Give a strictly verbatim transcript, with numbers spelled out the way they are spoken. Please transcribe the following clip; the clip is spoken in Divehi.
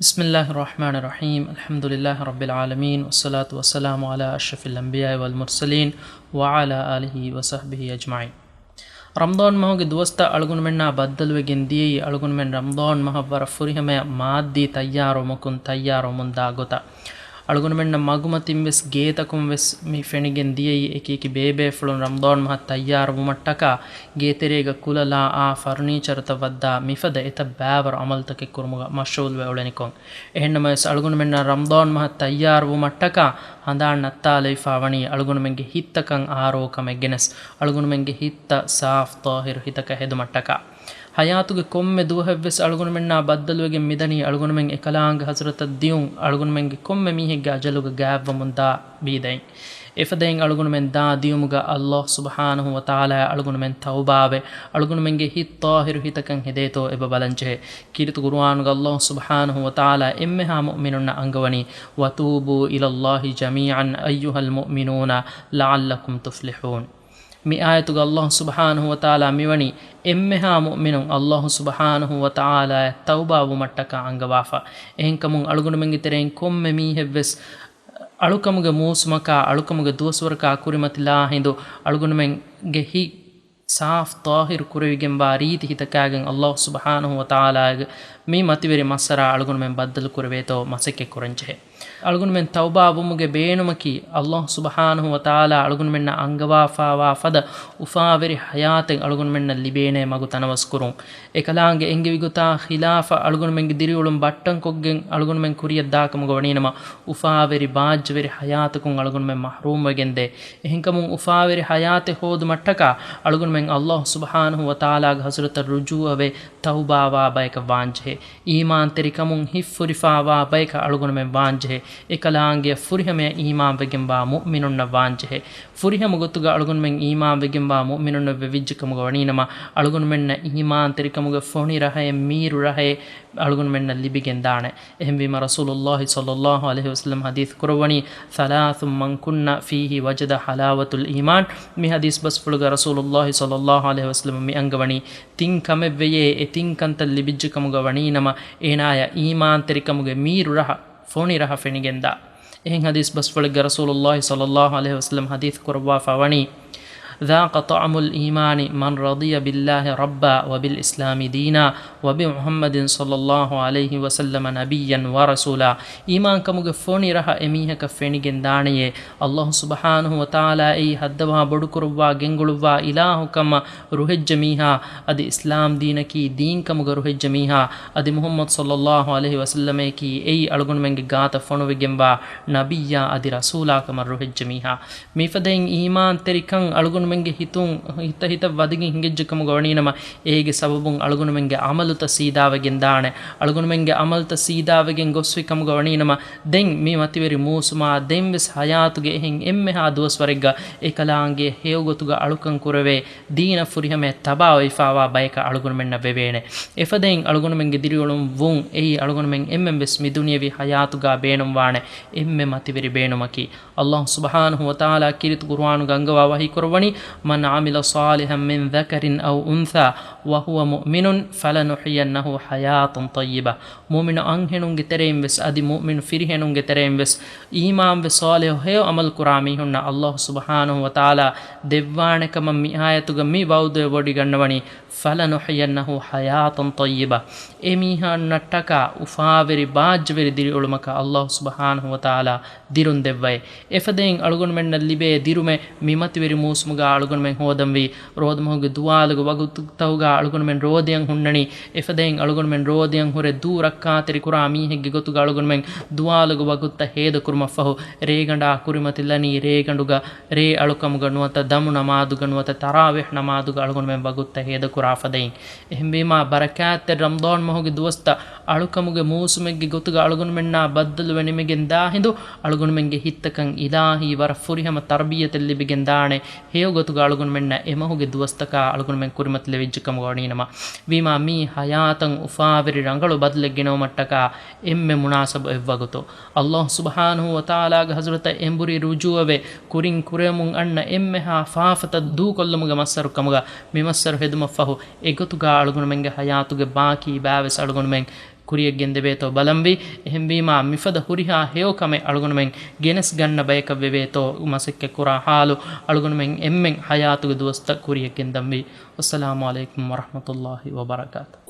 بسم الله الرحمن الرحيم. الحمد لله رب العالمين، والصلاة والسلام على أشرف الأنبياء والمرسلين، وعلى آله وصحبه أجمعين. ރަމަޟާން މަހުގެ ދުވަސްތައް އަޅުގަނޑުމެންނާ ބައްދަލުވެގެން ދިޔައީ، އަޅުގަނޑުމެން ރަމަޟާން މަހަށް ވަރަށް ފުރިހަމަޔަށް މާއްދީ ތައްޔާރުވުމަކުން ތައްޔާރުވަމުންދާ ގޮތަށް. އަޅުގަނޑުމެންނަށް މަގުމަތިން ވެސް ގޭތަކުން ވެސް މި ފެނިގެން ދިޔައީ، އެކި އެކި ބޭބޭފުޅުން ރަމަޟާން މަހަށް ތައްޔާރުވުމަށްޓަކާ ގޭތެރޭގަ ކުލަލާ އާ ފަރުނީޗަރުތައް ވައްދާ މިފަދަ އެތައް ބައިވަރު އަމަލުތަކެއް ކުރުމުގަ މަޝްޣޫލުވެ އުޅެނިކޮށް. އެހެންނަމަވެސް އަޅުގަނޑުމެންނަށް ރަމަޟާން މަހަށް ތައްޔާރުވުމަށްޓަކާ ހަނދާން ނައްތާލެވިފާ ވަނީ އަޅުގަނޑުމެންގެ ހިތްތަކަށް އާރޯ ކަމެއް ގެނެސް، އަޅުގަނޑުމެންގެ ހިތްތައް ސާފް ޠާހިރު ހިތަކަށް ހެދުމަށްޓަކާ. ޙަޔާތުގެ ކޮންމެ ދުވަހެއްވެސް އަޅުގަނޑުމެންނާ ބައްދަލުވެގެން މިދަނީ އަޅުގަނޑުމެން އެކަލާނގެ ޙަޟްރަތަށް ދިޔުން، އަޅުގަނޑުމެންގެ ކޮންމެ މީހެއްގެ އަޖަލުގަ ގާތްވަމުންދާ ބީދައިން. އެފަދައިން އަޅުގަނޑުމެން ދާ ދިޔުމުގަ ﷲ ސުބްޙާނަހޫ ވަތަޢާލާއަށް އަޅުގަނޑުމެން ތައުބާވެ، އަޅުގަނޑުމެންގެ ހިތް ޠާހިރު ހިތަކަށް ހެދޭތޯ އެބަ ބަލަންޖެހޭ. ކީރިތި ޤުރުއާނުގަ ﷲ ސުބްޙާނަހޫ ވަތަޢާލާ އެންމެހާ މުއުމިނުންނަށް އަންގަވަނީ، "وتوبوا إلى الله جميعا أيها المؤمنون لعلكم تفلحون." މި އާޔަތުގަ ﷲ ސުބްޙާނަހޫ ވަތަޢާލާ މިވަނީ އެންމެހާ މުއުމިނުން ﷲ ސުބްޙާނަހޫ ވަތަޢާލާއަށް ތައުބާވުމަށްޓަކާ އަންގަވާފަ. އެހެންކަމުން އަޅުގަނޑުމެންގެ ތެރެއިން ކޮންމެ މީހެއްވެސް އަޅުކަމުގެ މޫސުމަކާ، އަޅުކަމުގެ ދުވަސްވަރަކާ ކުރިމަތިލާ ހިނދު އަޅުގަނޑުމެންގެ ހިތް ސާފް ޠާހިރު ކުރެވިގެންވާ ރީތި ހިތަކާގެން ﷲ ސުބްޙާނަހޫ ވަތަޢާލާގެ މި މަތިވެރި މައްސަރާ އަޅުގަނޑުމެން ބައްދަލު ކުރެވޭތޯ މަސައްކަތް ކުރަންޖެހޭ. އަޅުގަނޑުމެން ތައުބާ ވުމުގެ ބޭނުމަކީ، ﷲ ސުބްޙާނަހޫ ވަތަޢާލާ އަޅުގަނޑުމެންނަށް އަންގަވާފާވާ ފަދަ އުފާވެރި ޙަޔާތެއް އަޅުގަނޑުމެންނަށް ލިބޭނޭ މަގު ތަނަވަސްކުރުން. އެކަލާނގެ އެންގެވި ގޮތާ ޚިލާފަށް އަޅުގަނޑުމެންގެ ދިރިއުޅުން ބައްޓަންކޮށްގެން އަޅުގަނޑުމެން ކުރިޔަށް ދާކަމުގަ ވަނީނަމަ، އުފާވެރި ބާއްޖަވެރި ޙަޔާތަކުން އަޅުގަނޑުމެން މަޙްރޫމްވެގެންދޭ. އެހެންކަމުން އުފާވެރި ޙަޔާތެއް ހޯދުމަށްޓަކާ އަޅުގަނޑުމެން ﷲ ސުބްޙާނަހޫ ވަތަޢާލާގެ ޙަޟްރަތަށް ރުޖޫޢަވެ، ތައުބާވާ ބަޔަކަށް ވާންޖެހޭ. އީމާންތެރިކަމުން ހިތްފުރިފާވާ ބަޔަކަށް އަޅުގަނޑުމެން ވާންޖެހޭ. އެކަލާނގެއަށް ފުރިހަމަޔަށް އީމާންވެގެންވާ މުއުމިނުންނަށް ވާންޖެހޭ. ފުރިހަމަ ގޮތުގަ އަޅުގަނޑުމެން އީމާންވެގެންވާ މުއުމިނުންނަށް ވެވިއްޖެކަމުގަ ވަނީނަމަ، އަޅުގަނޑުމެންނަށް އީމާންތެރިކަމުގެ ފޮނި ރަހައެއް، މީރު ރަހައެއް އަޅުގަނޑުމެންނަށް ލިބިގެންދާނެ. އެހެންވީމަ، ރަސޫލުﷲ ޞައްލައްލާހު ޢަލައިހި ވަސައްލަމަ ޙަދީޘް ކުރައްވަނީ، "ثلاث من كن فيه وجد حلاوة الإيمان." މި ޙަދީޘް ބަސްފުޅުގަ ރަސޫލުﷲ ޞައްލައްލާހު ޢަލައިހި ވަސައްލަމަ މި އަންގަވަނީ، ތިން ކަމެއް ވެޔޭ، އެ ތިން ކަންތައް ލިބިއްޖެކަމުގަ ވަނީނަމަ، އޭނާޔަށް އީމާންތެރިކަމުގެ މީރު ރަހަ، ފޮނި ރަހަ ފެނިގެންދާ. އެހެން ޙަދީޘް ބަސްފުޅެއްގަ ރަސޫލުﷲ ޞައްލައްލާހު ޢަލައިހި ވަސައްލަމަ ޙަދީޘް ކުރައްވާފަ ވަނީ، "ذاق طعم الإيمان من رضي بالله ربا وبالإسلام دينا وبمحمد صلى الله عليه وسلم نبيا ورسولا." އީމާންކަމުގެ ފޮނި ރަހަ އެމީހަކަށް ފެނިގެން ދާނެޔޭ، ﷲ ސުބްޙާނަހޫ ވަތަޢާލާ އެއީ ހައްދަވާ ބޮޑުކުރައްވާ ގެންގުޅުއްވާ އިލާހުކަމަށް ރުހެއްޖެ މީހާ، އަދި އިސްލާމް ދީނަކީ ދީންކަމުގަ ރުހެއްޖެ މީހާ، އަދި މުޙައްމަދު ޞައްލައްލާހު ޢަލައިހި ވަސައްލަމައަކީ އެއީ އަޅުގަނޑުމެންގެ ގާތަށް ފޮނުވެގެންވާ ނަބިއްޔާ އަދި ރަސޫލާކަމަށް ރުހެއްޖެ މީހާ. މިފަދައިން އީމާންތެރިކަން އަޅުގަނޑުމެންގެ ހިތުން، ހިތަށް ހިތަށް ވަދެގެން ހިނގައްޖެކަމުގަ ވަނީނަމަ، އޭގެ ސަބަބުން އަޅުގަނޑުމެންގެ ޢަމަލުތައް ސީދާވެގެން ދާނެ. އަޅުގަނޑުމެންގެ ޢަމަލުތައް ސީދާވެގެން ގޮސްފި ކަމުގަ ވަނީނަމަ، ދެން މި މަތިވެރި މޫސުމާ ދެންވެސް ޙަޔާތުގެ އެހެން އެންމެހާ ދުވަސްވަރެއްގަ އެކަލާނގެ ހެޔޮގޮތުގަ އަޅުކަން ކުރެވޭ، ދީނަށް ފުރިހަމަޔަށް ތަބާވެފާވާ ބަޔަކަށް އަޅުގަނޑުމެންނަށް ވެވޭނެ. އެފަދައިން އަޅުގަނޑުމެންގެ ދިރިއުޅުން ވުން އެއީ އަޅުގަނޑުމެން އެންމެންވެސް މި ދުނިޔެވީ ޙަޔާތުގަ ބޭނުންވާނެ އެންމެ މަތިވެރި ބޭނުމަކީ. ﷲ ސުބްޙާނަހޫ ވަތަޢާލާ ކީރިތި ޤުރުއާނުގަ އަންގަވާ ވަޙީކުރައްވަނީ، "من عمل صالحا من ذكر أو أنثى وهو مؤمن فلنحيينه حياة طيبة." މުއުމިނު އަންހެނުންގެ ތެރެއިން ވެސް އަދި މުއުމިނު ފިރިހެނުންގެ ތެރެއިން ވެސް އީމާންވެ ޞާލިޙު ހެޔޮ ޢަމަލު ކުރާ މީހުންނަށް ﷲ ސުބްޙާނަހޫ ވަތަޢާލާ ދެއްވާނެ ކަމަށް މި އާޔަތުގަ މި ވަޢުދު ވޮޑިގަންނަވަނީ، "فلنحيينه حياة طيبة." އެމީހުންނަށްޓަކާ އުފާވެރި ބާއްޖަވެރި ދިރިއުޅުމަކަށް ﷲ ސުބްޙާނަހޫ ވަތަޢާލާ ދިރުން ދެއްވައި. އެފަދައިން އަޅުގަނޑުމެންނަށް ލިބޭ ދިރުމެއް މި މަތިވެރި މޫސުމުގަ އަޅުގަނޑުމެން ހޯދަންވީ، ރޯދަމަހުގެ ދުވާލުގެ ވަގުތުތަކުގަ އަޅުގަނޑުމެން ރޯދަޔަށް ހުންނަނީ. އެފަދައިން އަޅުގަނޑުމެން ރޯދަޔަށް ހުރެ ދޫ ރައްކާތެރި ކުރާ މީހެއްގެ ގޮތުގަ އަޅުގަނޑުމެން ދުވާލުގެ ވަގުތުތައް ހޭދަކުރުމަށްފަހު، ރޭގަނޑާ ކުރިމަތިލަނީ ރޭގަނޑުގަ، ރޭ އަޅުކަމުގަ ނުވަތަ ދަމު ނަމާދުގަ ނުވަތަ ތަރާވީޙް ނަމާދުގަ އަޅުގަނޑުމެން ވަގުތުތައް ހޭދަކުރާ ފަދައިން. އެހެންވީމާ، ބަރަކާތްތެރި ރަމަޟާން މަހުގެ ދުވަސްތައް އަޅުކަމުގެ މޫސުމެއްގެ ގޮތުގަ އަޅުގަނޑުމެންނާ ބައްދަލުވެ ނިމިގެން ދާ ހިނދު، އަޅުގަނޑުމެންގެ ހިތްތަކަށް އިލާހީ ވަރަށް ފުރިހަމަ ތަރުބިއްޔަތެއް ލިބިގެން ދާނެ. ހެޔޮ ގޮތުގަ އަޅުގަނޑުމެންނަށް އެމަހުގެ ދުވަސްތަކާ އަޅުގަނޑުމެން ކުރިމަތިލެވިއްޖެ ކަމުގަ ވަނީނަމަ، ވީމާ މީ ހަޔާތަށް އުފާވެރި ރަނގަޅު ބަދަލެއް ގެނައުމަށްޓަކާ އެންމެ މުނާސަބު އެއްވަގުތު. ﷲ ސުބްޙާނަހޫ ވަތަޢާލާގެ ޙަޟްރަތަށް އެނބުރި ރުޖޫޢަވެ، ކުރިން ކުރެވެމުން އަންނަ އެންމެހާ ފާފަތައް ދޫކޮށްލުމުގެ މައްސަރު ކަމުގަ މި މައްސަރު ހެދުމަށްފަހު، އެގޮތުގަ އަޅުގަނޑުމެންގެ ޙަޔާތުގެ ބާކީ ބައިވެސް އަޅުގަނޑުމެން ކުރިޔަށް ގެންދެވޭތޯ ބަލަންވީ. އެހެންވީމާ، މިފަދަ ހުރިހާ ހެޔޮ ކަމެއް އަޅުގަނޑުމެން ގެނެސް ގަންނަ ބަޔަކަށް ވެވޭތޯ މަސައްކަތް ކުރާ ހާލު އަޅުގަނޑުމެން އެންމެން ހަޔާތުގެ ދުވަސްތައް ކުރިޔަށް ގެންދަންވީ. ވައްސަލާމު ޢަލައިކުމް ވަރަޙްމަތުﷲި ވަބަރަކާތުހު.